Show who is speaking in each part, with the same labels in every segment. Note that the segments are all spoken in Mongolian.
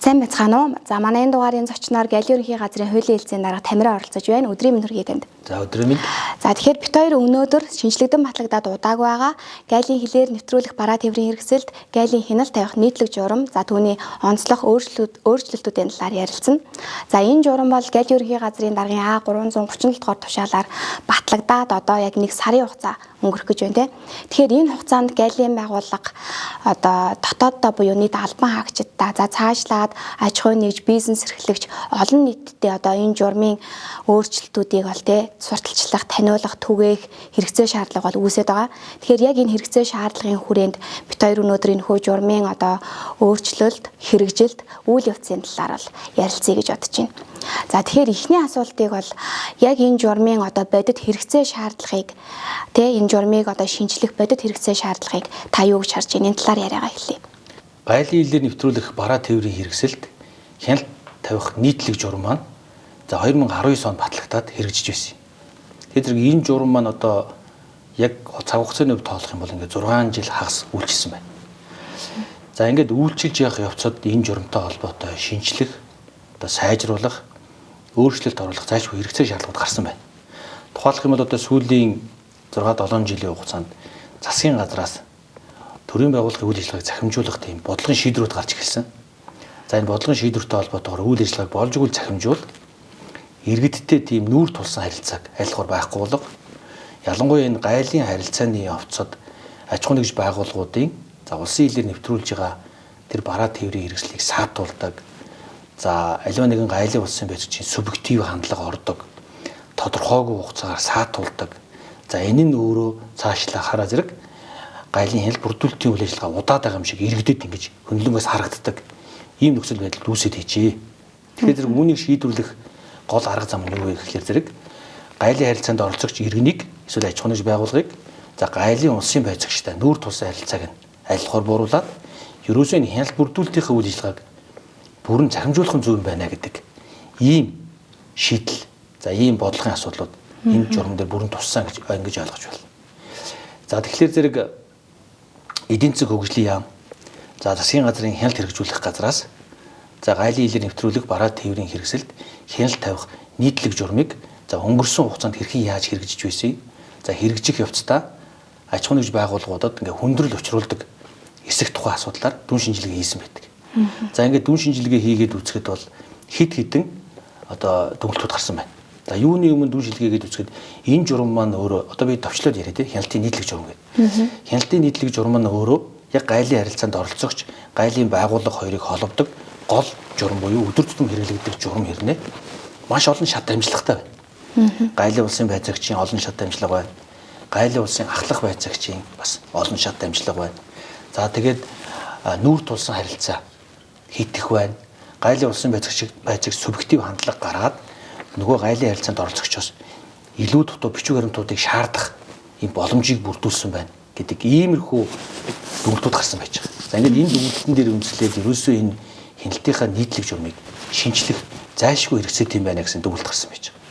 Speaker 1: Сайн байцгаана уу? За, манай энэ дугаарын зочноор Галын ерөнхий газрын хуулийн хэлтсийн дарга Тамираа оролцож байна. Өдрийн мэнд хүргэе танд.
Speaker 2: За, өдрийн мэнд.
Speaker 1: За, тэгэхээр бид хоёр өнөөдөр шинэчлэгдэн батлагдаад удааг байгаа гайлын хилээр нэвтрүүлэх бараа тээврийн хэрэгсэлд гайлын хяналт тавих нийтлэг журам, за, түүний онцлог өөрчлөлтүүдийн талаар ярилцсан. За, энэ журам бол Галын ерөнхий газрын даргын А337 дугаар тушаалаар батлагдаад одоо яг нэг сарын хугацаа өнгөрөх гэж байна те. Тэгэхээр энэ хугацаанд гайлын байгууллага одоо дотооддоо буюу нийт албан хаагчиддаа, за, цаашлаад аж ахуйн нэгж, бизнес эрхлэгч олон нийтдээ одоо энэ журмын өөрчлөлтүүдийг бол те сурталчлах, таниулах, түгээх хэрэгцээ шаардлага бол үүсээд байгаа. Тэгэхээр яг энэ хэрэгцээ шаардлагын хүрээнд бид хоёр өнөөдөр энэ хүү журмын одоо өөрчлөлт, хэрэгжилт, үйл явцын талаар бол ярилцъя гэж бодож байна. За, тэгэхээр эхний асуултыг бол яг энэ журмын одоо бодит хэрэгцээ шаардлагыг тэ энэ журмыг одоо шинчлэх бодит хэрэгцээ шаардлагыг та юу гэж харж байна? Энэ талаар яриагаа эхэлье.
Speaker 2: Гайлын хилээр нэвтрүүлэх бараа тээврийн хэрэгсэлд хяналт тавих нийтлэг журам маань за 2019 онд батлагдаад хэрэгжиж байсан юм. Тэгэхээр зэрэг энэ журам маань одоо яг цаг хугацааны хувьд тоолох юм бол ингээд 6 жил хагас үйлчилсэн байна. За, ингээд үйлчилж явах явцад энэ журамтай холбоотой шинчлэх, одоо сайжруулах, өөрчлөлт оруулах зайлшгүй хэрэгцээ шаардлагууд гарсан байна. Тухайлах юм бол одоо сүүлийн 6 7 жилийн хугацаанд засгийн газраас төрийн байгууллагын үйл ажиллагааг захимжуулах тийм бодлогын шийдвэрүүд гарч эхэлсэн. За, энэ бодлогын шийдвэртэй холбоотойгоор үйл ажиллагааг болжгүй захимжуул, иргэдтэй тийм нүүр тулсан харилцааг айлхур байхгүй болго. Ялангуяа энэ гайлын харилцааны явцад аж ахуйн нэгж байгууллагуудын, за, улсын хилээр нэвтрүүлж байгаа тэр бараа тээврийн хэрэгслийг саатуулдаг. За, аливаа нэгэн гайлын улсын баригчийн субъектив хандлага ордог. Тодорхойгүй хугацаагаар саатуулдаг. За, энэ нь өөрөө цаашлаа хараа зэрэг гайлын хяналт бүрдүүлэлтийн үйл ажиллагаа удаад байгаа юм шиг иргэдэд ингэж хөндлөнгөөс харагддаг. Ийм нөхцөл байдал үүсэт хийжээ. Тэгэхээр зэрэг үүнийг шийдвэрлэх гол арга зам нь юу вэ гэхлээр зэрэг гайлын харилцаанд оролцогч иргэнийг эсвэл аж ахуйн нэгж байгууллагыг, за, гайлын улсын байцаагчтай нүүр тулсан харилцааг нь айлхаар бууруулад ерөөсөө энэ хяналт бүрдүүлэлтийнхээ үйл ажиллагааг бүрэн захимжуулах нь зөв юм байна гэдэг ийм шийдэл, за, ийм бодлогын асуудлууд энэ журам дээр бүрэн туссан гэж ингэж ойлгож байна. За, тэгэхээр зэрэг эдийн засаг хөгжлийн яам, за, засгийн газрын хяналт хэрэгжүүлэх газраас, за, гайлын хилээр нэвтрүүлэх бараа тээврийн хэрэгсэлд хяналт тавих нийтлэг журмыг, за, өнгөрсөн хугацаанд хэрхэн яаж хэрэгжиж байсан, за, хэрэгжих явцдаа аж ахуйн нэгж байгууллагуудад ингээ хүндрэл учруулдаг эсэх тухай асуудлаар дүн шинжилгээ хийсэн байдаг. За, ингээд дүн шинжилгээ хийгээд үзэхэд бол хэд хэдэн одоо дүгнэлтүүд гарсан байна. За, юуны өмнө дүн шинжилгээ хийгээд үзэхэд энэ журам маань өөрөө одоо би товчлоод яриа тий хяналтын нийтлэг журам гэдэг. Хяналтын нийтлэг журам маань өөрөө яг гайлын харилцаанд оролцогч гайлын байгууллага хоёрыг холбодог гол журам буюу өдөр тутам хэрэглэгдэх журам хэрнээ маш олон шат амжилттай байна. Гайлын улсын байцаагчийн олон шат амжилт байна. Гайлын улсын ахлах байцаагчийн бас олон шат амжилт байна. За, тэгээд нүүр тулсан харилцаа хийх байна. Гайлын улсын байцаагч субъектив хандлага гаргаад нөгөө гайлын харилцаанд оролцогчоос илүү дутуу бичиг баримтуудыг шаардах ийм боломжийг бүрдүүлсэн байна гэдэг иймэрхүү дүгнэлтүүд гарсан байж байгаа. За, ингээд энэ дүгнэлтэн дээр үндэслээд ерөөсөө энэ хяналтынхаа нийтлэг журмыг шинчлэх зайлшгүй хэрэгцээтэй юм байна гэсэн дүгнэлт гарсан байж байгаа.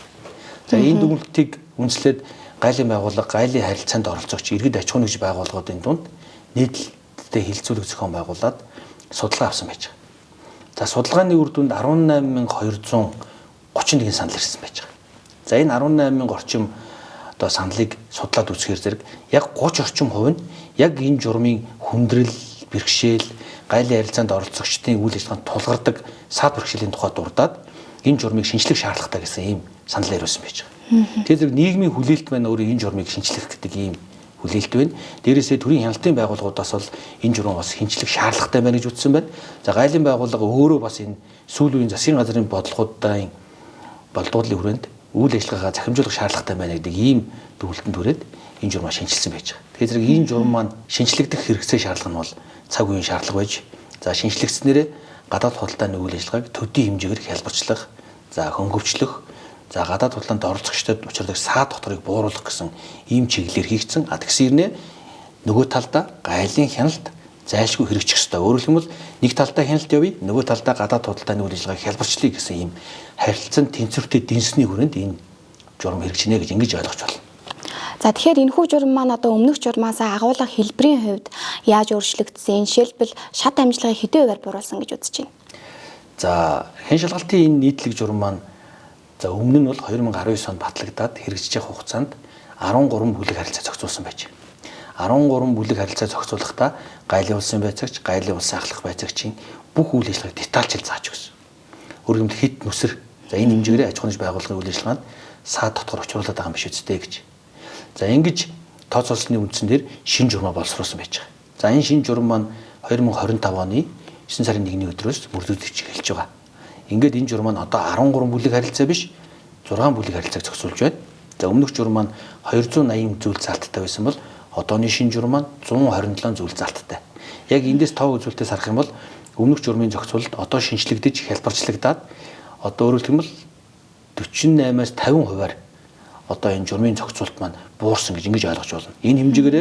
Speaker 2: За, энэ дүгнэлтийг үндэслээд гайлын байгууллага, гайлын харилцаанд оролцогч иргэд аж ахуйн нэгж байгууллагуудын дунд нийтлэлтэй хилцүүлэг зохион байгуулад судалгаа авсан байж байгаа. За, судалгааны үр дүнд 18,231 санал ирсэн байж байгаа. За, энэ 18,000 орчим одоо саналыг судлаад үзэхээр зэрэг яг 30 орчим хувь нь яг энэ журмын хүндрэл, бэрхшээл, гайлын харилцаанд оролцогчдын үйл ажиллагаанд тулгардаг саад бэрхшээлийн тухай дурдаад энэ журмыг шинчлэх шаардлагатай гэсэн ийм санал яриулсан байж байгаа. Тэгэхээр зэрэг нийгмийн хүлээлт маань өөрөө энэ журмыг шинчлэх гэдэг ийм хүлээлт байна. Дээрээсээ төрийн хяналтын байгууллагуудаас бол энэ журам бас шинчлэх шаардлагатай байна гэж үзсэн байна. За, гайлын байгууллага өөрөө бас энэ сүүл үеийн засгийн газрын бодлогоудын болдгоодлын хүрээнд үйл ажиллагаагаа захимжуулах шаардлагатай байна гэдэг ийм дүгнэлтэнд хүрээд энэ журмаа шинчилсэн байж байгаа. Тэгэхээр зэрэг энэ журам маань шинчлэгдэх хэрэгцээ шаардлага нь бол цаг үеийн шаардлага байж, за, шинчлэгдснээрээ гадаад худалдааны үйл ажиллагааг төдий хэмжээгээр хялбарчлах, за, хөнгөвчлөх, за, гадаад худалдаанд оролцогчдод учирдаг саад доторыг бууруулах гэсэн ийм чиглэлээр хийгдсэн. А тэгсэн хэрнээ нөгөө талдаа гайлын хяналт зайлшгүй хэрэгжих ёстой. Өөрөөр хэлбэл нэг талдаа хяналт явъя, нөгөө талдаа гадаад худалдааны үйл ажиллагааг хялбарчлая гэсэн ийм харилцан тэнцвэртэй дэнсний хүрээнд энэ журам хэрэгжинэ гэж ингэж ойлгож байна.
Speaker 1: За, тэгэхээр энэхүү журам маань одоо өмнөх журмаас агуулга, хэлбэрийн хувьд яаж өөрчлөгдсөн, жишээлбэл шат амжилтыг хэдэн хувиар бууруулсан гэж үзэж байна?
Speaker 2: За хэн шалгалтын энэ нийтлэг журам маань за өмнө нь бол 2019 онд батлагдаад хэрэгжиж явах хугацаанд 13 бүлэг харилцаа зохицуулсан байж. 13 бүлэг харилцаа зохицуулахдаа гайлын улсын байцаагч, гайлын улсын ахлах байцаагчийн бүх үйл ажиллагааг детальчил зааж өгсөн. Өөрөөр хэлбэл хэд нүсэр за энэ хэмжээгээр аж ахуйн нэгж байгууллагын үйл ажиллагаанд саад дотгор учруулаад байгаа юм биш үсттэй гэж. За ингэж тооцоолсны үндсэн дээр шинэ журмаа боловсруулсан байж байгаа. За энэ шинэ журам маань 2025 оны 9 сарын 1-ний өдрөөс мөрдөгдөж эхэлж байгаа. Ингээд энэ журам маань одоо 13 бүлэг харилцаа биш 6 бүлэг харилцааг зохицуулж байна. За өмнөх журам маань 280 зүйл заалттай байсан бол одооны шинэ журам маань 127 зүйл заалттай. Яг эндээс тоо үзүүлэлтээс харах юм бол өмнөх журмын зохицуулалт одоо шинжлэгдэж хялбарчлагдаад одоо өөрөөр хэлбэл 48-аас 50%-аар одоо энэ журмын зохицуулалт маань буурсан гэж ингэж ойлгож байна. Энэ хэмжээгээр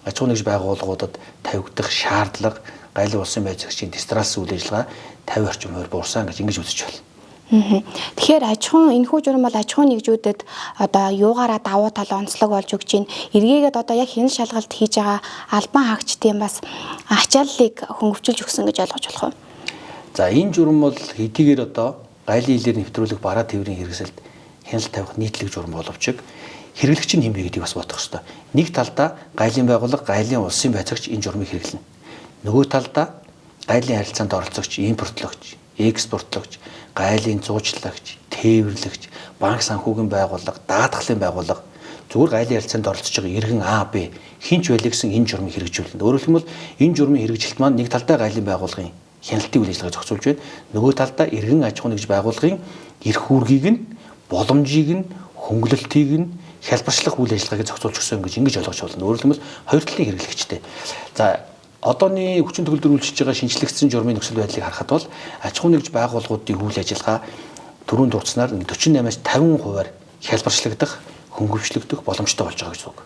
Speaker 2: аж ахуйн нэгж байгууллагуудад тавигдах шаардлага гайлын улсын байцаагчийн дистралс үйл ажиллагаа 50 орчим хувиар буурсан гэж ингэж үзэж байна.
Speaker 1: Тэгэхээр аж ахуйн энэхүү журам бол аж ахуйн нэгжүүдэд одоо юугаараа давуу тал онцлог болж өгч байна. Эргээгээд одоо яг хяналт шалгалт хийж байгаа албан хаагчдын бас ачааллыг хөнгөвчилж өгсөн гэж ойлгож болох уу?
Speaker 2: За энэ журам бол хэдийгээр одоо гайлын хилээр нэвтрүүлэх бараа тээврийн хэрэгсэлд хяналт тавих нийтлэг журам боловч хэрэглэгч нь хэн бэ гэдгийг бас бодох ёстой. Нэг талдаа гайлын байгууллага, гайлын улсын байцаагч энэ журмыг хэрэглэнэ. Нөгөө талдаа гайлын харилцаанд оролцогч, импортлогч, экспортлогч, гайлын зуучлагч, тээвэрлэгч, банк санхүүгийн байгууллага, даатгалын байгууллага зүгээр гайлын харилцаанд оролцож байгаа иргэн А, Б хинч байлаа гэсэн энэ журмыг хэрэгжүүлнэ. Өөрөөр хэлбэл энэ журмын хэрэгжилт маань нэг талдаа гайлын байгууллагын хяналтын үйл ажиллагааг зохицуулж байна. Нөгөө талдаа иргэн аж ахуйн нэгж байгууллагын эрх үүргийг нь, боломжийг нь, хөнгөлөлтийг нь хялбарчлах үйл ажиллагааг зохицуулж өгсөн гэж ингэж ойлгож байна. Өөрөөр хэлбэл хоёр талын хэрэглэгчтэй. За одооны хүчин төгөлдөр үйлчилж байгаа шинжлэгдсэн журмын нөхцөл байдлыг харахад бол аж ахуйн нэгж байгууллагуудын үйл ажиллагаа түрүүн дурдсанаар 48-аас 50%-аар хялбарчлагдах, хөнгөвчлөгдөх боломжтой болж байгаа гэж үг.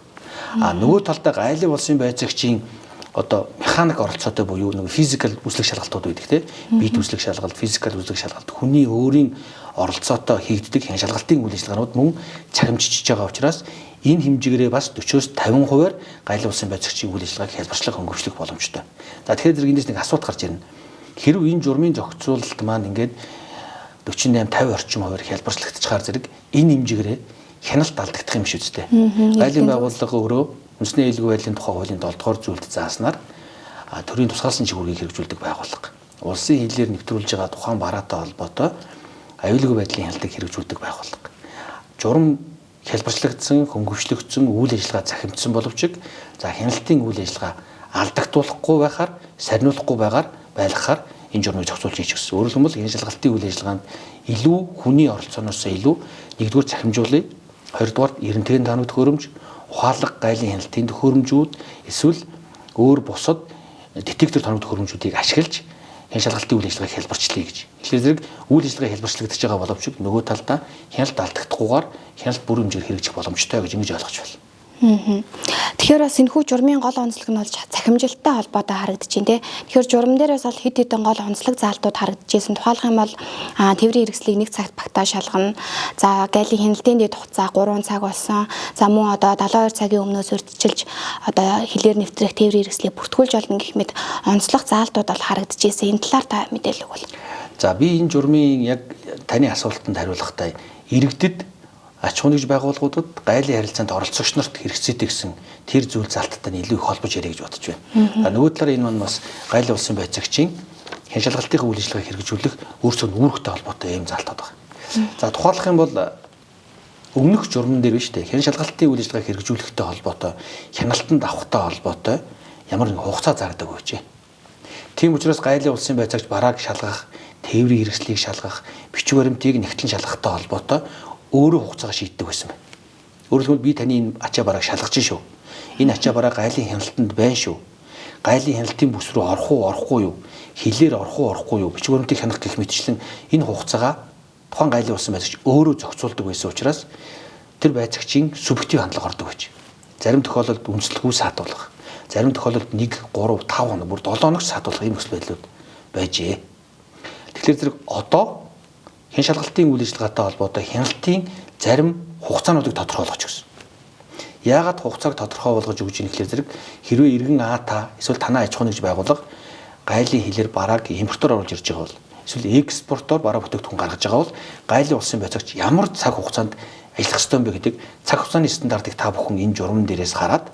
Speaker 2: А нөгөө талдаа гайлын улсын байцаагчийн одоо механик оролцоотой буюу нэг физикал үзлэг шалгалтууд байдаг тийм бид үзлэг шалгалт, физикал үзлэг шалгалт хүний өөрийн оролцоотой хийгддэг хян шалгалтын үйл ажиллагаанууд мөн цахимжиж байгаа учраас энэ хэмжээгээрээ бас 40-оос 50%-аар гайлын улсын байцаагчийн үйл ажиллагааг хялбарчлах, хөнгөвчлөх боломжтой. За тэгэхээр зэрэг эндээс нэг асуулт гарч ирнэ. Хэрв энэ журмын зохицуулалт маань ингээд 48 50 орчим хувиар хялбарчлагдчихаар зэрэг энэ хэмжээгээрээ хяналт алдагдах юм шиг үстэй. Гайлын байгууллага өөрөө үндэсний аюулгүй байдлын тухай хуулийн 7 дугаар зүйлд зааснаар төрийн тусгаалсан чиг үүргийг хэрэгжүүлдэг байгууллага. Улсын хилээр нэвтрүүлж байгаа тухайн бараатай холбоотой аюулгүй байдлын хяналтыг хэрэгжүүлдэг байгууллага. Журам хялбарчлагдсан, хөнгөвчлөгдсөн үйл ажиллагаа захимдсан боловч за хяналтын үйл ажиллагаа алдагдуулахгүй байхаар, сарниулахгүй байгаар байлгахаар энэ журмыг зохицуулж хийж өгсөн. Өөрөөр хэлбэл энэ шалгалтын үйл ажиллагаанд илүү хүний оролцооноос илүү нэгдүгээр цахимжуулъя, хоёрдугаар эрентгэн таанаг төхөөрөмж, ухаалаг гайлын хяналтын төхөөрөмжүүд эсвэл өөр бусад детектор тоног төхөөрөмжүүдийг ашиглаж хян шалгалтын үйл ажиллагааг хялбарчлая гэж. Тэгэхээр зэрэг үйл ажиллагаа хялбарчлагдаж байгаа боловч нөгөө талдаа хяналт алдагдахгүйгээр хяналт бүр хэмжээгээр хэрэгжих боломжтой гэж ингэж ойлгож байна.
Speaker 1: Тэгэхээр бас энэхүү журмын гол онцлог нь бол цахимжилттай холбоотой харагдаж байна те. Тэгэхээр журам дээрээс бол хэд хэдэн гол онцлог заалтууд харагдаж байсан. Тухайлах юм бол тээврийн хэрэгслийг нэг цагт багтаа шалгана. За гайлын хяналтын дэд хугацаа 3 цаг болсон. За мөн одоо 72 цагийн өмнөөс урьдчилж одоо хилээр нэвтрэх тээврийн хэрэгслийг бүртгүүлж болно гэх мэт онцлог заалтууд бол харагдаж байсан. Энэ талаар та мэдээлэл өгвөл.
Speaker 2: За би энэ журмын яг таны асуултанд хариулахдаа иргэдэд аж ахуйн нэгж байгууллагуудад гайлын харилцаанд оролцогч нарт хэрэгцээтэй гэсэн тэр зүйл залттай нь илүү их холбож яриа гэж бодож байна. За нөгөө талаар энэ маань бас гайлын улсын байцаагчийн хян шалгалтын үйл ажиллагааг хэрэгжүүлэх өөрсдөө үүрэгтэй холбоотой ийм залтууд байна. За тухайлах юм бол өмнөх журман дээр биш үү? Хян шалгалтын үйл ажиллагааг хэрэгжүүлэхтэй холбоотой, хяналтанд авахтай холбоотой ямар нэгэн хугацаа зардаг байжээ. Тийм учраас гайлын улсын байцаагч барааг шалгах, тээврийн хэрэгслийг шалгах, бичиг баримтыг нэгтлэн шалгахтай холбоотой өөрөө хугацаагаа шийддэг байсан байна. Өөрөөр хэлбэл би таны энэ ачаа барааг шалгаж шүү. Энэ ачаа бараа гайлын хяналтанд байна шүү. Гайлын хяналтын бүс рүү орох уу, орохгүй юу? Хилээр орох уу, орохгүй юу? Бичиг баримтыг хянах гэх мэтчлэн энэ хугацаагаа тухайн гайлын улсын байцаагч өөрөө зохицуулдаг байсан учраас тэр байцаагчийн субъектив хандлага ордог байж. Зарим тохиолдолд үндэслэлгүй саатуулах, зарим тохиолдолд 1, 3, 5 хоног, бүр 7 хоног саатуулах ийм нөхцөл байдлууд байжээ. Тэгэхээр зэрэг одоо хян шалгалтын үйл ажиллагаатай холбоотой хяналтын зарим хугацаануудыг тодорхой болгож өгсөн. Яагаад хугацааг тодорхой болгож өгч ийм гэхээр зэрэг хэрвээ иргэн А та эсвэл танай аж ахуйн нэгж байгууллага гайлын хилээр барааг импортоор оруулж ирж байгаа бол эсвэл экспортоор бараа бүтээгдэхүүн гаргаж байгаа бол гайлын улсын байцаагч ямар цаг хугацаанд ажиллах ёстой юм бэ гэдэг цаг хугацааны стандартыг та бүхэн энэ журам дээрээс хараад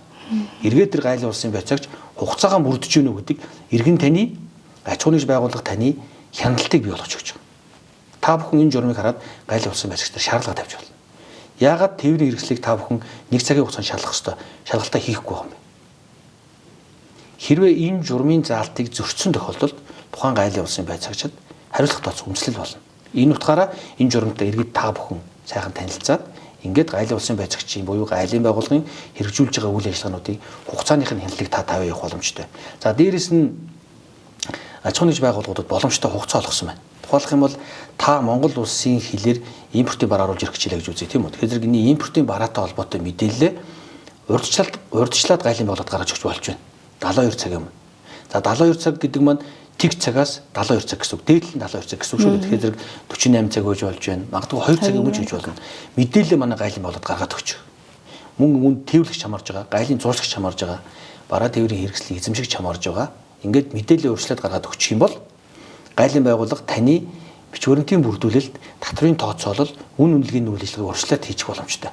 Speaker 2: эргээд тэр гайлын улсын байцаагч хугацаагаа мөрдөж гэнэ үү гэдэг эргэн таны аж ахуйн нэгж байгууллага таны хяналтыг бий болгож өгч байгаа. Та бүхэн энэ журмыг хараад гайлын улсын байцаагчдаар шаардлага тавьж болно. Яагаад тээврийн хэрэгслийг та бүхэн нэг цагийн хугацаанд шалгах ёстой, шалгалтаа хийхгүй байгаа юм бэ? Хэрвээ энэ журмын заалтыг зөрчсөн тохиолдолд тухайн гайлын улсын байцаагчид хариуцлага тооцох үндэслэл болно. Энэ утгаараа энэ журамтай иргэд та бүхэн сайхан танилцаад ингээд гайлын улсын байцаагчийн буюу гайлын байгууллагын хэрэгжүүлж байгаа үйл ажиллагаануудыг хугацааных нь хяналыг та тавиа явах боломжтой. За дээрэс нь аж ахуйн нэгж байгууллагуудад боломжтой хугацаа олгосон байна. Тухайлах юм бол та Монгол улсын хилээр импортын бараа оруулж ирэх гэж хэлээ гэж үзье, тийм үү? Тэгэхээр зэрэг энэ импортын бараатай холбоотой мэдээлэлээ урьдчилаад гайлын байгууллагад гаргаж өгч болж байна. 72 цаг юм. За 72 цаг гэдэг маань тэг цагаас 72 цаг гэсэн үг. Дээдл нь 72 цаг гэсэн үг шүү дээ. Тэгэхээр зэрэг 48 цаг өгж болж байна. Магадгүй 2 цаг өмнө хийж болно. Мэдээлэл манай гайлын байгууллагад гаргаад өгч. Мөн тээвэрлэгч хамаарж байгаа, гайлын зуурлагч хамаарж байгаа, бараа тээврийн хэрэгслийн эзэмшигч хамаарж байгаа. Ингээд мэдээлэл өөрчлөлт гаргаад өгчих юм бол гайлын байгууллага таны бичвэрнтийн бүрдүүлэлт, татврын тооцоолол, үн үнэлгээний үйл ажиллагааг урьдчилаад хийчих боломжтой.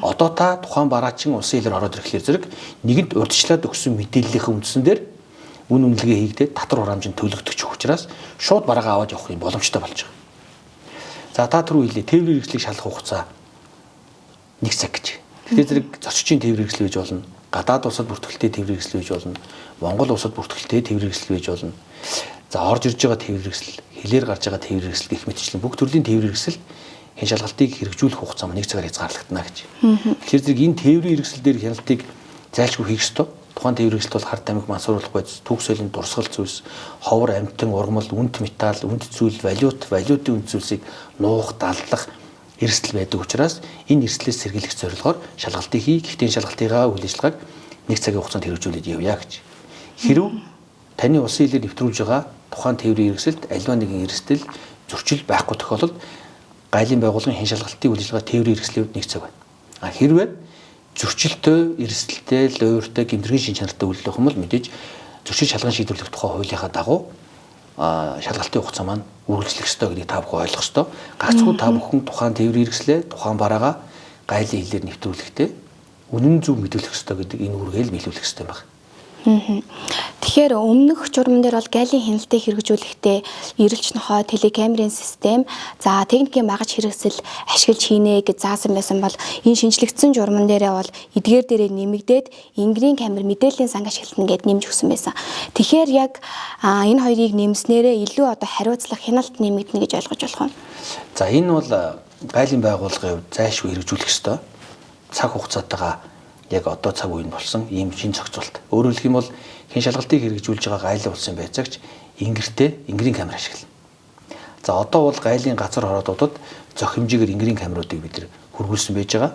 Speaker 2: Одоо та тухайн бараачин улсын хэлээр ороод ирэхлээр зэрэг нэгэнт урьдчилаад өгсөн мэдээллийнхээ үндсэн дээр үн үнэлгээ хийгдээд татвар хураамж нь төлөгдөх учраас шууд бараагаа аваад явах юм боломжтой болж байгаа. За та түрүү хэлээ тээврийн хэрэгслийг шалгах хугацаа 1 цаг гэж. Тэгэхээр зэрэг зорчигчийн тээврийн хэрэгсэл байж болно, гадаад улсад бүртгэлтэй тээврийн хэрэгсэл байж болно, Монгол улсад бүртгэлтэй тээврийн хэрэгсэл байж болно. За орж ирж байгаа тээврийн хэрэгсэл, хэлээр гарч байгаа тээврийн хэрэгсэл гэх мэтчлэн бүх төрлийн тээврийн хэрэгсэл хэн шалгалтыг хэрэгжүүлэх хугацаа маань 1 цагаар хязгаарлагдана гэж. Тэгэхээр зэрэг энэ тээврийн хэрэгсэл дээр хяналтыг зайлшгүй хийх ёстой. Тухайн тээврийн хэрэгсэл бол хар тамхи, мансууруулах бодис, түүх соёлын дурсгал зүйлс, ховор, амтан, ургамал, үнт металл, үнт зүйл, валют, валютын үнт зүйлсийг нуух, даллах эрсдэл байдаг учраас энэ эрсдлээс сэргийлэх зорилгоор шалгалтыг хий. Гэхдээ энэ шалгалтыгаа үйл ажиллагааг 1 цагийн хугацаанд хэрэгжүүлээд явъя гэж. Хэрв таны улсын хэлээр нэвтрүүлж байгаа тухайн тээврийн хэрэгсэлд аливаа нэгэн эрсдэл, зөрчил байхгүй тохиолдолд гайлын байгууллагын хэн шалгалтын үйл ажиллагаа тээврийн хэрэгслийн хувьд 1 цаг байна. А хэрвээ зөрчилтэй, эрсдэлтэй, луйвартай, гэмтэргийн шин чанартай үйлдэл юм бол мэдээж зөрчил шалган шийдвэрлэх тухай хуулийнхаа дагуу шалгалтын хугацаа маань үргэлжлэх ёстой гэдгийг та бүхэн ойлгох ёстой. Гагцхүү та бүхэн тухайн тээврийн хэрэгслээ, тухайн бараагаа гайлын хэлээр нэвтрүүлэхдээ үнэн зөв мэдүүлэх ёстой гэдэг энэ үүргээ л биелүүлэх ёстой байна.
Speaker 1: Тэгэхээр өмнөх журман дээр бол гайлын хяналтыг хэрэгжүүлэхдээ эрэлч нохой, телекамерын систем, за техникийн багаж хэрэгсэл ашиглаж хийнэ гэж заасан байсан бол энэ шинжлэгдсэн журман дээрээ бол эдгээр дээрээ нэмэгдээд энгэрийн камер, мэдээллийн санг ашиглана гэд нэмж өгсөн байсан. Тэгэхээр яг энэ хоёрыг нэмснээрээ илүү одоо хариуцлага, хяналт нэмэгдэнэ гэж ойлгож болох уу?
Speaker 2: За энэ бол гайлын байгууллагын хувьд зайлшгүй хэрэгжүүлэх ёстой. Цаг хугацаатайгаа яг одоо цаг үе нь болсон ийм шин зохицуулалт. Өөрөөр хэлэх юм бол хэн шалгалтыг хэрэгжүүлж байгаа гайлын улсын байцаагч ингэртэй энгэрийн камер ашиглана. За одоо бол гайлын газар хороодуудад зох хэмжээгээр энгэрийн камеруудыг бид хөргүүлсэн байж байгаа.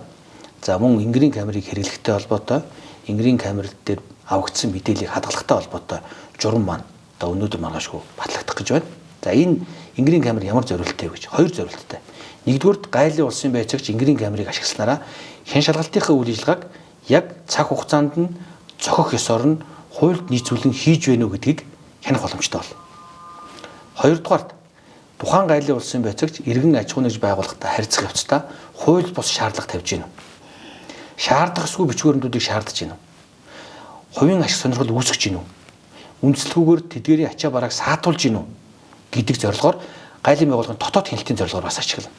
Speaker 2: За мөн энгэрийн камерыг хэрэглэхтэй холбоотой энгэрийн камер дээр авагдсан мэдээллийг хадгалахтай холбоотой журам маань одоо өнөөдөр маргаашгүй батлагдах гэж байна. За энэ энгэрийн камер ямар зорилттой вэ гэж хоёр зорилттой. Нэгдүгüрт гайлын улсын байцаагч энгэрийн камерыг ашигласнараа хэн шалгалтынхаа үйл ажиллагааг яг цаг хугацаанд нь зохих ёсоор нь хуульд нийцүүлэн хийж байна уу гэдгийг хянах боломжтой болно. Хоёрдугаарт тухайн гайлын улсын байцаагч иргэн аж ахуйн нэгж байгууллагатай харьцах явцдаа хууль бус шаардлага тавьж гинэ. Шаардах ёсгүй бичвэрнүүдийг шаардаж гинэ. Хувийн ашиг сонирхол үүсгэж гинэ. Үндслгүүгээр тэдгээрийн ачаа барааг саатуулж гинэ гэдэг зорилгоор гайлын байгууллагын дотоод хяналтын зорилгоор бас ашиглана.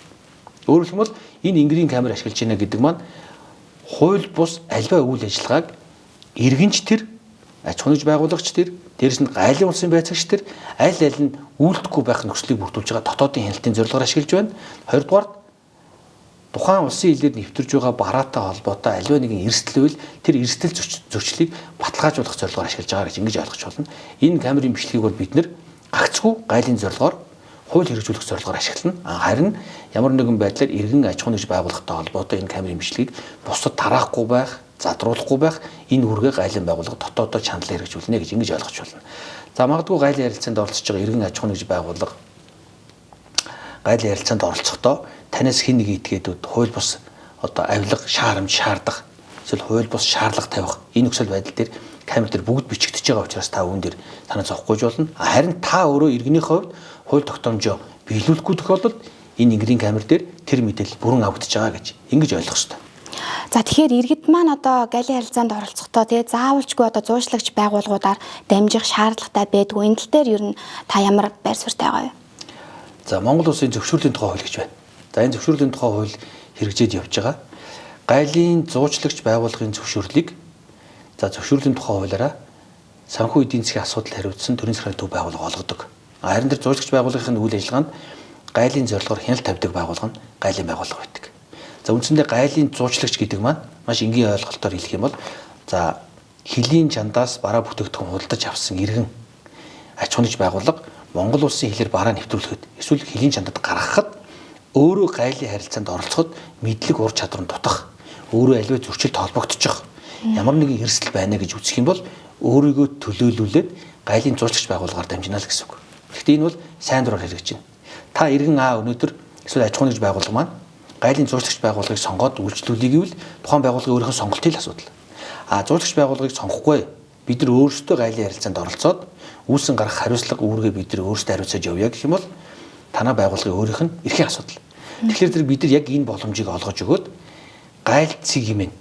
Speaker 2: Өөрөөр хэлбэл энэ энгэрийн камер ашиглаж байна гэдэг маань хууль бус альва үйл ажиллагааг иргэнч тэр, аж ахуйн нэгж байгуулагч тэр, дээрэс нь гайлын улсын байцаагч тэр аль аль нь үйлдэхгүй байх нөхцөлийг бүрдүүлж байгаа дотоодын хяналтын зорилгоор ашиглаж байна. Хоёрдугаар тухайн улсын хэлээр нэвтэрж байгаа бараатай холбоотой аливаа нэгэн эрсдэл байвал тэр эрсдэл зөрчлийг баталгаажуулах зорилгоор ашиглаж байгаа гэж ингэж ойлгож байна. Энэ камерын бичлэгийг бол бид нэр гагцхүү гайлын зорилгоор хууль хэрэгжүүлэх зорилгоор ашиглана. Харин ямар нэгэн байдлаар иргэн аж ахуйн нэгж байгууллагатай холбоотой энэ камерын бичлэгийг бусдад тараахгүй байх, задруулахгүй байх энэ үүргээ гайлын байгууллага дотоодоо чандлан хэрэгжүүлнэ гэж ингэж ойлгож байна. За магадгүй гайлын ярилцаанд оролцож байгаа иргэн аж ахуйн нэгж байгууллага гайлын ярилцаанд оролцохдоо танаас хэн нэг этгээдүүд хууль бус одоо авилга, шаарамж шаардах, эсвэл хууль бус шаардлага тавих энэ нөхцөл байдал дээр камер дээр бүгд бичигдэж байгаа учраас та үүн дээр санаа зовхгүй болно. Харин та өөрөө иргэнийхээ хувьд хууль тогтоомжоо биелүүлэхгүй тохиолдолд энэ энгэрийн камер дээр тэр мэдээлэл бүрэн авагдаж байгаа гэж ингэж ойлгох ёстой.
Speaker 1: За тэгэхээр иргэд маань одоо галийн харилцаанд оролцохдоо тий заавалчгүй одоо зуучлагч байгууллагуудаар дамжих шаардлагатай байдгүй. Энэ тал дээр ер нь та ямар байр суурьтай байгаа вэ?
Speaker 2: За Монгол улсын зөвшөөрлийн тухай хууль гэж байна. За энэ зөвшөөрлийн тухай хууль хэрэгжээд явж байгаа. Гайлын зуучлагч байгууллагын зөвшөөрлийг за зөвшөөрлийн тухай хуулиараа санхүү эдийн засгийн асуудал хариуцсан төрийн захиргааны төв байгууллага олгодог. Харин тэр зуучлагч байгууллагын үйл ажиллагаанд гайлын зорилгоор хяналт тавьдаг байгууллага нь гайлын байгууллага байдаг. За үндсэндээ гайлын зуучлагч гэдэг маань маш энгийн ойлголтоор хэлэх юм бол за хөлийн чандаас бараа бүтээгдэхүүн худалдаж авсан иргэн аж ахуйн байгууллага Монгол улсын хилээр бараа нэвтрүүлэхэд эсвэл хөлийн чандад гаргахад өөрөө гайлын харилцаанд оролцоход мэдлэг ур чадвар нь дутах, өөрөө аливаа зөрчилд холбогдчих, ямар нэгэн эрсдэл байна гэж үзэх юм бол өөрийгөө төлөөлүүлээд гайлын зуучлагч байгууллагаар дамжина л гэсэн үг. Гэхдээ энэ бол сайн дураар хэрэгжинэ. Та иргэн А өнөөдөр эсвэл аж ахуйн нэгж байгууллага маань гайлын зуучлагч байгууллагыг сонгоод үйлчлүүлэе гэвэл тухайн байгууллагын өөрийнх нь сонголтын л асуудал. А зуучлагч байгууллагыг сонгохгүй бид нар өөрсдөө гайлын харилцаанд оролцоод үүсэн гарах хариуцлага үүргээ бид нар өөрсдөө хариуцаж явъя гэх юм бол танай байгууллагын өөрийнх нь эрхийн асуудал. Тэгэхээр тэр бид нар яг энэ боломжийг олгож өгөөд гайл цэг хэмээн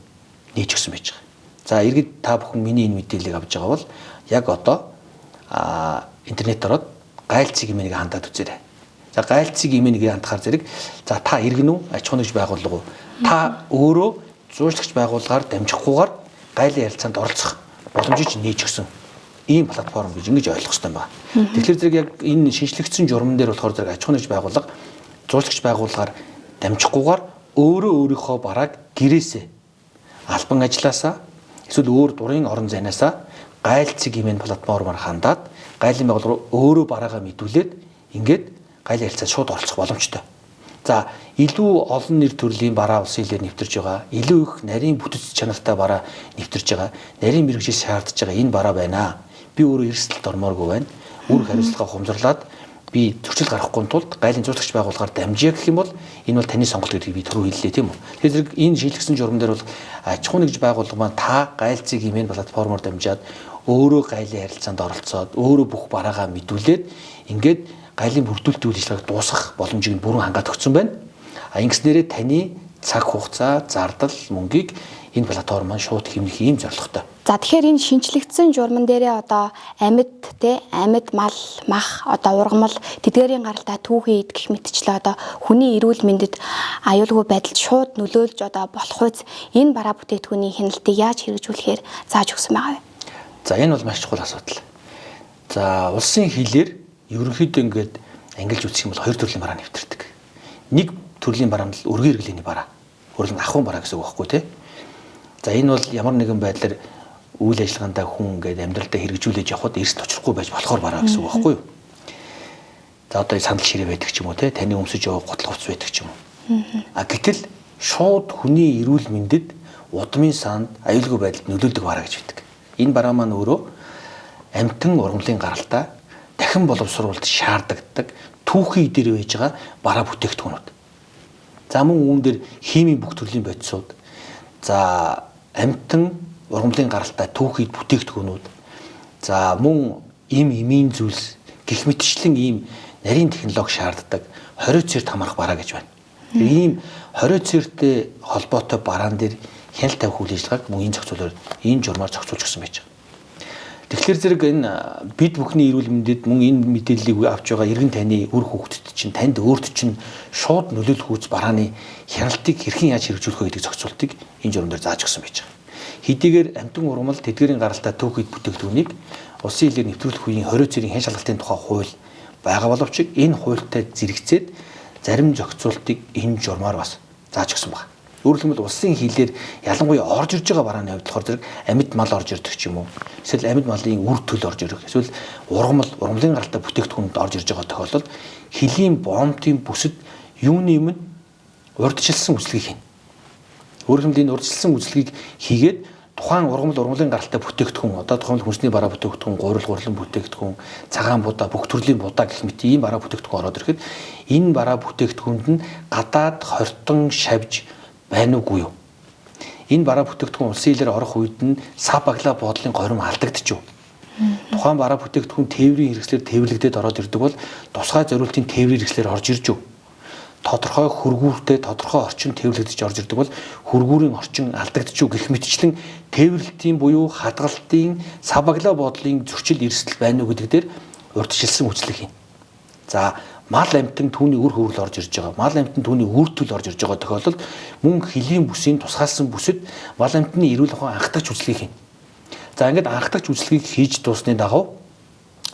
Speaker 2: нээж өгсөн байж байгаа. За иргэд та бүхэн миний энэ мэдээллийг авч байгаа бол яг одоо интернет ороод гайл цэг хэмээнийг хандаад үзээрэй. За гайл цэг хэмээнийг хандахаар зэрэг за та иргэн үү, аж ахуйн нэгж байгууллага уу? Та өөрөө зуучлагч байгууллагаар дамжихгүйгээр гайлын харилцаанд оролцох боломжийг чинь нээж өгсөн ийм платформ гэж ингэж ойлгох хэрэгтэй байна. Тэгэхээр зэрэг яг энэ шинжлэгдсэн журман дээр болохоор зэрэг аж ахуйн нэгж байгууллага зуучлагч байгууллагаар дамжихгүйгээр өөрөө өөрийнхөө барааг гэрээсээ албан ажлаасаа эсвэл өөр дурын орон зайнаасаа гайл цэг хэмээн платформоор хандаад гайлын байгууллага руу өөрөө бараагаа мэдүүлээд ингээд гайлын харилцаанд шууд оролцох боломжтой. За илүү олон нэр төрлийн бараа улсын хилээр нэвтэрж байгаа, илүү их нарийн бүтэц чанартай бараа нэвтэрж байгаа, нарийн мэргэжил шаардж байгаа энэ бараа байна. Би өөрөө эрсдэлд ормооргүй байна. Үүрэг хариуцлагаа ухамсарлаад би зөрчил гаргахгүй тулд гайлын зуучлагч байгууллагаар дамжия гэх юм бол энэ бол таны сонголт гэдгийг би түрүү хэллээ тийм үү. Тэгэхээр зэрэг энэ шийдлэгсэн журам дээр бол аж ахуйн нэгж байгууллага маань та гайл цэг хэмээн платформоор дамжаад өөрөө гайлын харилцаанд оролцоод өөрөө бүх бараагаа мэдүүлээд ингээд гайлын бүрдүүлэлт үйл ажиллагааг дуусгах боломжийг нь бүрэн хангаад өгсөн байна. А ингэснээрээ таны цаг хугацаа, зардал, мөнгийг энэ платформ маань шууд хэмнэх ийм зорилготой.
Speaker 1: За тэгэхээр энэ шинжлэгдсэн журман дээрээ одоо амьд те амьд мал, мах, одоо ургамал тэдгээрийн гаралтай түүхий эд гэх мэтчлээ одоо хүний эрүүл мэндэд аюулгүй байдалд шууд нөлөөлж одоо болох үз энэ бараа бүтээгдэхүүний хяналтыг яаж хэрэгжүүлэхээр зааж өгсөн байгаа вэ?
Speaker 2: За энэ бол маш чухал асуудал. За улсын хилээр ерөнхийдөө ингээд ангилж үзэх юм бол хоёр төрлийн бараа нэвтэрдэг. Нэг төрлийн бараа нь л өргөн эргэлээний бараа. Өөрөлд ахуйн бараа гэсэн үг байхгүй тий. За энэ бол ямар нэгэн байдлаар үйл ажиллагаандаа хүн ингээд амьдралдаа хэрэгжүүлэж явхад эрсдэл учрахгүй байж болохоор бараа гэсэн үг байхгүй юу? За одоо сандал ширээ байдаг ч юм уу тий, таны өмсөж явах гутал хувцас байдаг ч юм уу. А гэтэл шууд хүний эрүүл мэндэд удмын санд аюулгүй байдалд нөлөөлдөг бараа гэж байдаг. Энэ бараа маань өөрөө амьтан ургамлын гаралтай дахин боловсруулалт шаардлагатай түүхий дээр байж байгаа бараа бүтээгдэхүүнүүд. За мөн үүн дээр химийн бүх төрлийн бодисууд, за амьтан ургамлын гаралтай түүхий бүтээгдэхүүнүүд, за мөн им имийн зүйлс гэх мэтчлэн ийм нарийн технологи шаарддаг 20 цэрт хамаарах бараа гэж байна. Ийм 20 цэртэй холбоотой бараан дээр хяналт тавих үйл ажиллагааг мөн энэ зохицуулаар энэ журмаар зохицуулж өгсөн байж байгаа. Тэгэхээр зэрэг энэ бид бүхний эрүүл мэндэд мөн энэ мэдээллийг авч байгаа иргэн таны үр хүүхдэд чинь танд өөрт чинь шууд нөлөөлөх үүс барааны хяналтыг хэрхэн яаж хэрэгжүүлэх вэ гэдэг зохицуултыг энэ журам дээр зааж өгсөн байж байгаа. Хэдийгээр амьтан ургамал тэдгэрийн гаралтай түүхийд бүтээгдэхүүнийг улсын хилээр нэвтрүүлэх үеийн 20 цэрийн хян шалгалтын тухай хууль байгаа боловч энэ хуультай зэрэгцээд зарим зохицуултыг энэ журмаар бас зааж өгсөн байна. Өөрөөр хэлбэл улсын хилээр ялангуяа орж ирж байгаа барааны хувьд болохоор зэрэг амьд мал орж ирдэг ч юм уу. Эсвэл амьд малын үр төл орж ирэх. Эсвэл ургамал, ургамлын гаралтай бүтээгдэхүүнүүд орж ирж байгаа тохиолдолд хөлийн бомтын бүсэд юуны өмнө урьдчилсан үзлэгийг хийнэ. Өөрөөр хэлбэл энэ урьдчилсан үзлэгийг хийгээд тухайн ургамал, ургамлын гаралтай бүтээгдэхүүн, одоо тухайн хүнсний бараа бүтээгдэхүүн, гурил гурлан бүтээгдэхүүн, цагаан будаа, бүх төрлийн будаа гэх мэт ийм бараа бүтээгдэхүүн ороод ирэхэд энэ бараа бүтээгдэхүүнд нь гадаад хортон шавж байна уугүй юу? Энэ бараа бүтээгдэхүүн улсын хилээр орох үед нь сав баглаа бодлын горим алдагдчих. Тухайн Тухайн бараа бүтээгдэхүүн тээврийн хэрэгслээр тээвэрлэгдээд ороод ирдэг бол тусгай зориултын тээврийн хэрэгслээр орж ирж үү? Тодорхой хөргүүртэй тодорхой орчин тээвэрлэгдэж орж ирдэг бол хөргүүрийн орчин алдагдчих үү гэх мэтчлэн тээвэрлэлтийн буюу хадгалтын сав баглаа бодлын зөрчил эрсдэл байна уу гэдэг дээр урьдчилсан үзлэг хийнэ. За мал амьтан түүний үр хөврөл орж ирж байгаа. Мал амьтан түүний үр төл орж ирж байгаа тохиолдолд мөн хөлийн бүсийн тусгаалсан бүсэд мал амьтны эрүүл ахуйн анхдагч үзлэгийг хийнэ. За ингээд анхдагч үзлэгийг хийж дуусны дагуу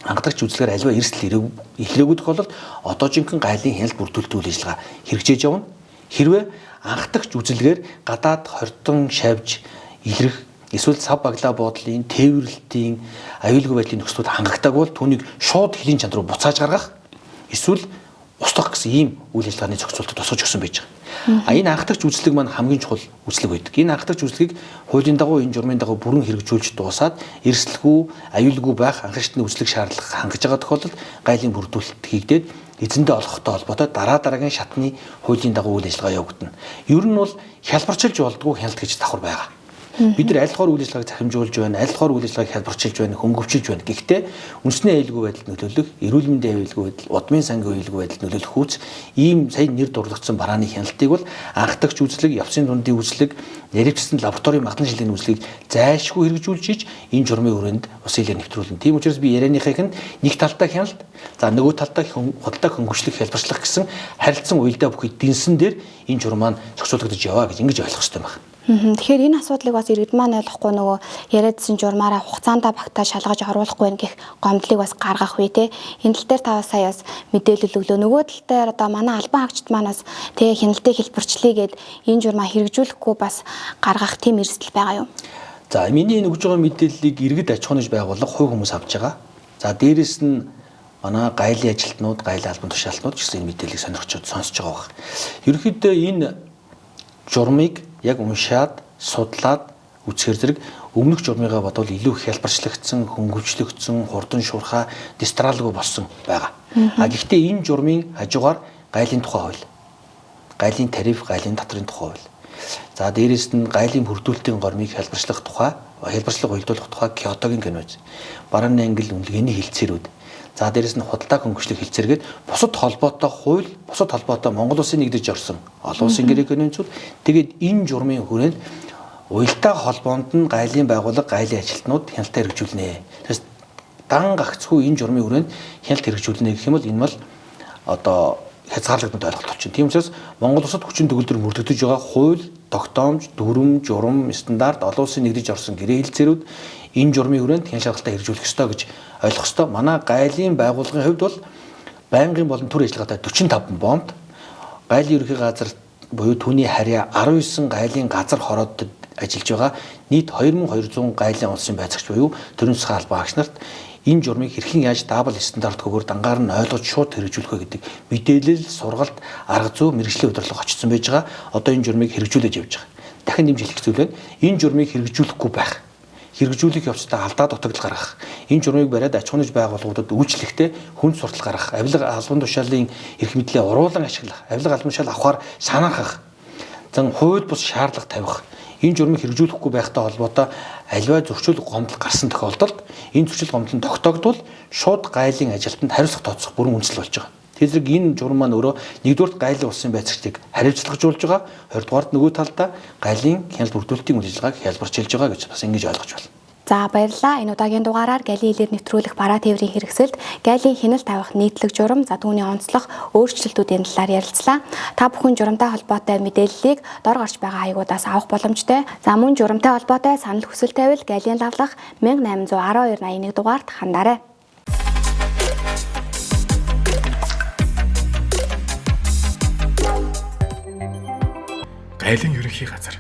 Speaker 2: анхдагч үзлэгээр аливаа эрсдэл илрээгүй тохиолдолд одоо жинхэнэ гайлын хяналт бүрдүүлэлт үйл ажиллагаа хэрэгжиж явна. Хэрвээ анхдагч үзлэгээр гадаад хордон шавж илрэх эсвэл сав баглаа бодлын тээвэрлэлтийн аюулгүй байдлын нөхцлүүд хангагдаагүй бол түүнийг шууд хөлийн чанд руу буцааж гаргах эсвэл устгах гэсэн ийм үйл ажиллагааны зохицуултад тусгаж өгсөн байж байгаа. А энэ анхдагч үзлэг маань хамгийн чухал үзлэг байдаг. Энэ анхдагч үзлэгийг хуулийн дагуу энэ журмын дагуу бүрэн хэрэгжүүлж дуусаад эрсдэлгүй, аюулгүй байх анхаарчны үзлэг шаардлага хангаж байгаа тохиолдолд гайлын бүрдүүлэлт хийгдээд эзэндээ олохтой холбоотой дараа дараагийн шатны хуулийн дагуу үйл ажиллагаа явагдана. Ер нь бол хялбарчилж болдгоо хяналт гэж давхар байгаа. Бид нар аль болохоор үйл ажиллагааг захимжуулж байна, аль болохоор үйл ажиллагааг хялбарчилж байна, хөнгөвчилж байна. Гэхдээ үндэсний аюулгүй байдалд нөлөөлөх, эрүүл мэндийн аюулгүй байдал, удмын сангийн аюулгүй байдалд нөлөөлөх үүс ийм сая нэр дурлагдсан барааны хяналтыг бол анхдагч үзлэг, явцын дундын үзлэг, наривчсан лабораторийн магадлан шилжээний үзлэгийг зайлшгүй хэрэгжүүлж иж энэ журмын хүрээнд ус хэлээр нэвтрүүлнэ. Тийм учраас би ярианыхаа нэг талдаа хяналт, за нөгөө талдаа худалдаа хөнгөвчлөх, хялбарчлах гэсэн харилцан уялдаа бүхий дэнсэн дээр энэ журам маань зохицуулагдаж яваа гэж ингэж ойлгох хэрэгтэй байна.
Speaker 1: Тэгэхээр энэ асуудлыг бас иргэд маань ойлгохгүй нөгөө яриадсан журмаараа хугацаандаа багтаа шалгаж оруулахгүй байх гэх гомдлыг бас гаргах үе те. Энэ тал дээр та сая бас мэдээлэл өглөө. Нөгөө тал дээр одоо манай албан хаагчид маань бас те хяналтыг хэлбэрчлэе гээд энэ журмаа хэрэгжүүлэхгүй бас гаргах тийм эрсдэл байгаа юу?
Speaker 2: За миний энэ өгж байгаа мэдээллийг иргэд аж ахуйн байгууллага хувь хүмүүс авч байгаа. За дээрэс нь манай гайлын ажилтнууд, гайлын албан тушаалтнууд ч гэсэн энэ мэдээллийг сонирхож сонсож байгаа байх. Ерөнхийдөө энэ журмыг яг уншаад, судлаад үзэхэр зэрэг өмнөх журмыгаа бодвол илүү хялбарчлагдсан, хөнгөвчлөгдсөн, хурдан шуурхай, дистралгүй болсон байгаа. А гэхдээ энэ журмын хажуугаар гайлын тухай хууль, гайлын тариф, гайлын татрын тухай хууль. За дээрэс нь гайлын бүрдүүлэлтийн гормыг хялбарчлах тухай, хялбарчлах уялдуулах тухай Киотогийн конвенц, барааны ангил үнэлгээний хэлцээрүүд. За дээрэс нь худалдаа хөнгөвчлөх хэлцээргээд бусад холбоотой хууль, бусад холбоотой Монгол улсын нэгдэж орсон олон улсын гэрээ конвенцүүд тэгээд энэ журмын хүрээнд уялдаа холбоонд нь гайлын байгууллага, гайлын ажилтнууд хяналтаа хэрэгжүүлнэ. Тэгээс дан гагцхүү энэ журмын хүрээнд хяналт хэрэгжүүлнэ гэх юм бол энэ бол одоо хязгаарлагдмал ойлголт болчихно. Тийм учраас Монгол улсад хүчин төгөлдөр мөрдөгдөж байгаа хууль, тогтоомж, дүрм, журам, стандарт, олон улсын нэгдэж орсон гэрээ хэлцээрүүд энэ журмын хүрээнд хяналт шалгалтаа хэрэгжүүлэх ёстой гэж ойлгох ёстой. Манай гайлын байгууллагын хувьд бол байнгын болон төр ажиллагаатай 45 бомб, гайлын ерөнхий газар буюу түүний харьяа 19 гайлын газар хороодод ажиллаж байгаа нийт 2200 гайлын улсын байцаагч буюу төрийн засгийн албан хаагч нарт энэ журмыг хэрхэн яаж даабал стандартгүйгээр дангаар нь ойлгож шууд хэрэгжүүлэх вэ гэдэг мэдээлэл, сургалт, арга зүй, мэргэжлийн удирдлага очсон байж байгаа. Одоо энэ журмыг хэрэгжүүлэж явж байгаа. Дахин нэмж хэлэх зүйл байна. Энэ журмыг хэрэгжүүлэхгүй байх, хэрэгжүүлэх явцдаа алдаа дутагдал гаргах, энэ журмыг бариад аж ахуйн байгууллагуудад үйлчлэхдээ хүнд суртал гаргах, авилга албан тушаалын эрх мэдлээ уруулан ашиглах, авилга албан тушаал авахар санаахах, зан хууль бус шаардлага тавих, энэ журмыг хэрэгжүүлэхгүй байхтай холбоотой аливаа зөрчил гомдол гарсан тохиолдолд энэ зөрчил гомдол нь тогтоогдвол шууд гайлын ажилтнанд хариуцлага тооцох бүрэн үндэслэл болж байгаа. Тэр зэрэг энэ журам маань өөрөө нэгдүгээрт гайлын улсын байцаагчдыг хариуцлагажуулж байгаа, хоёрдугаарт нөгөө талдаа гайлын хяналт бүрдүүлэлтийн үйл ажиллагааг хялбарчилж байгаа гэж бас ингэж ойлгож байна.
Speaker 1: За баярлалаа. Энэ удаагийн дугаараар галийн хэлээр нэвтрүүлэх бараа тээврийн хэрэгсэлд галийн хяналт тавих нийтлэг журам, за түүний онцлог өөрчлөлтүүдийн талаар ярилцлаа. Та бүхэн журамтай холбоотой мэдээллийг дор гарч байгаа хаягуудаас авах боломжтой. За мөн журамтай холбоотой санал хүсэл тавил галийн лавлах 1812 81 дугаарт хандаарай.
Speaker 3: Гайлын ерөнхий газар.